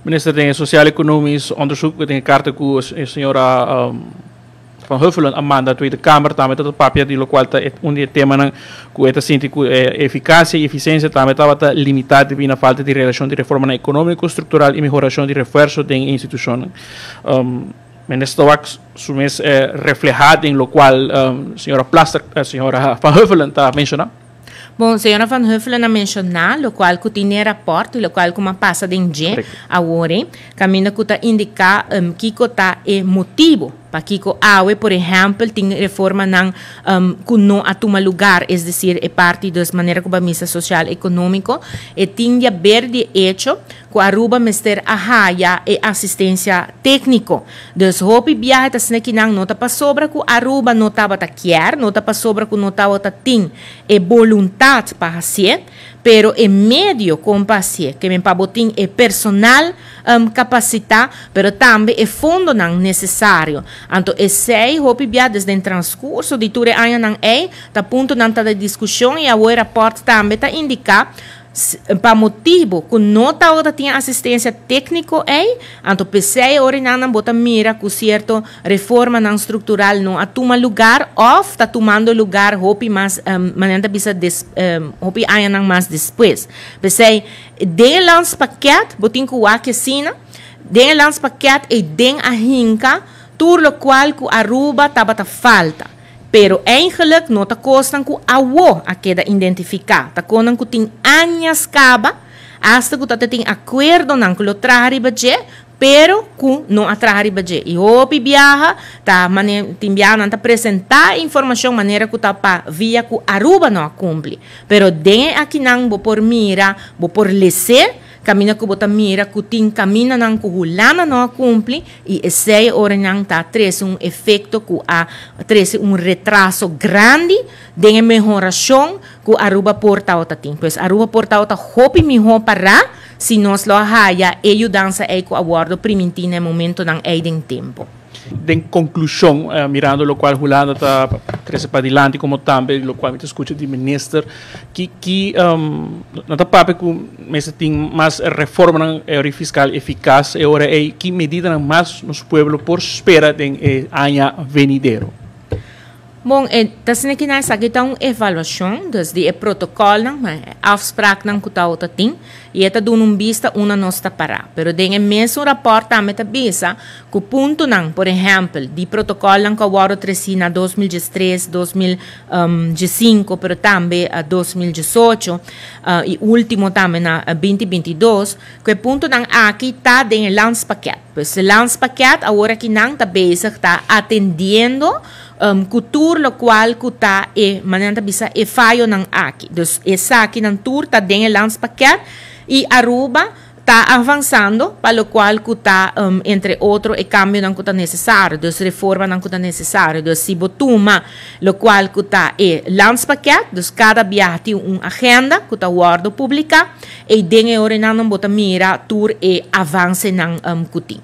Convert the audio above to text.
Minister, den sociaal-economisch onderzoek, den carta cu señora Van Huffelen a manda Tweede Kamer tambe ta papia di locual ta un di e temanan cu e ta sinti cu eficacia y eficiencia tambe tabata limita debi na falta di relacion di reformanan economico, structural y mehoracion di refuerzo den e institucionnan. Minister ta wak su mes refleha den locual señora Plasterk, señora Van Huffelen ta menciona? Bon, señora Van Huffelen a menciona locual cu tin den rapport y locual cu a pasa den dje awor, caminda cu ta indica kico ta e motibo pakico awe, por ehempel, tin reformanan cu no a tuma lugar, es decir, e parti dus manera cu misa social economico, e tin di haber di hecho cu Aruba mester a haya e asistencia tecnico. Dus hopi biaha ta snekinang no ta pasobra cu Aruba no tabata kier, no ta pasobra cu no tabata tin e voluntad pa hacié, pero e medio con pa hacié, ke men pa bo tin e personal capacita, pero tambe e fondonan necesario. Anto esey hopi bia desde den transcurso di tur e añanan ey, ta puntonan ta di discusion y awor rapport tambe ta indica pa motibo cu no tabata tin asistencia tecnico ey, anto p'esey ora nan bo ta mira cu cierto reformanan structural no a tuma lugar of ta tumando lugar hopi mas manera ta bisa hopi añanan mas despues. P'esey den landspakket bo tin cu wak asina, den landspakket e den a hinca tur locual cu Aruba tabata falta. Pero eigenlijk no ta cosnan cu awo a keda identifica. Ta cosnan cu tin añas caba, hasta cu ta tin acuerdonan cu lo traha riba dje, pero cu no a traha riba dje. Y hopi biaha, ta mane, tin biaha nan ta presenta informacion manera cu ta pa via cu Aruba no a cumpli. Pero den akinan bo por mira, bo por lese, camina cu bo ta mira cu tin caminanan cu Hulanda no a cumpli y esey ora nan ta trece un efecto cu a trece un retraso grandi den e mehoracion cu Aruba por tabata tin. Pues Aruba por tabata hopi miho para si nos lo haya e yudansa ey cu a wordo priminti na e momentonan ey den tempo. Den conclusion, mirando locual Hulanda ta trece padilanti como tambe locual mi ta scucha di minister, ki no ta papia cu mester tin mas reformanan fiscal eficaz e ora ey, ki medidanan mas nos pueblo por spera den aña venidero? Bon, ta asina cu esaki ta un evaluacion, dus di e protocolnan, ma afspraaknan cu ta ota tin, y e ta duna un bista unda nos ta para. Pero den e mesun rapport tambe ta bisa cu puntonan, por ehempel, di protocolnan cu a wordo treci na 2013, 2015, pero tambe 2018, y ultimo tambe na 2022, cu e puntonan aki ta den e landspakket. Pues e landspakket awor akinan ta bezig ta atendiendo cu tur locual cu ta e manera ta bisa e fayonan aki. Dus esakinan tur ta den e landspakket y Aruba ta avanzando pa locual cu ta entre otro e cambionan cu ta necesario, dus reformanan cu ta necesario. Dus si bo tuma locual cu ta e landspakket, dus cada biaha tin un agenda cu ta wordo publica y den e ora nan bo ta mira tur e avancenan cu tin.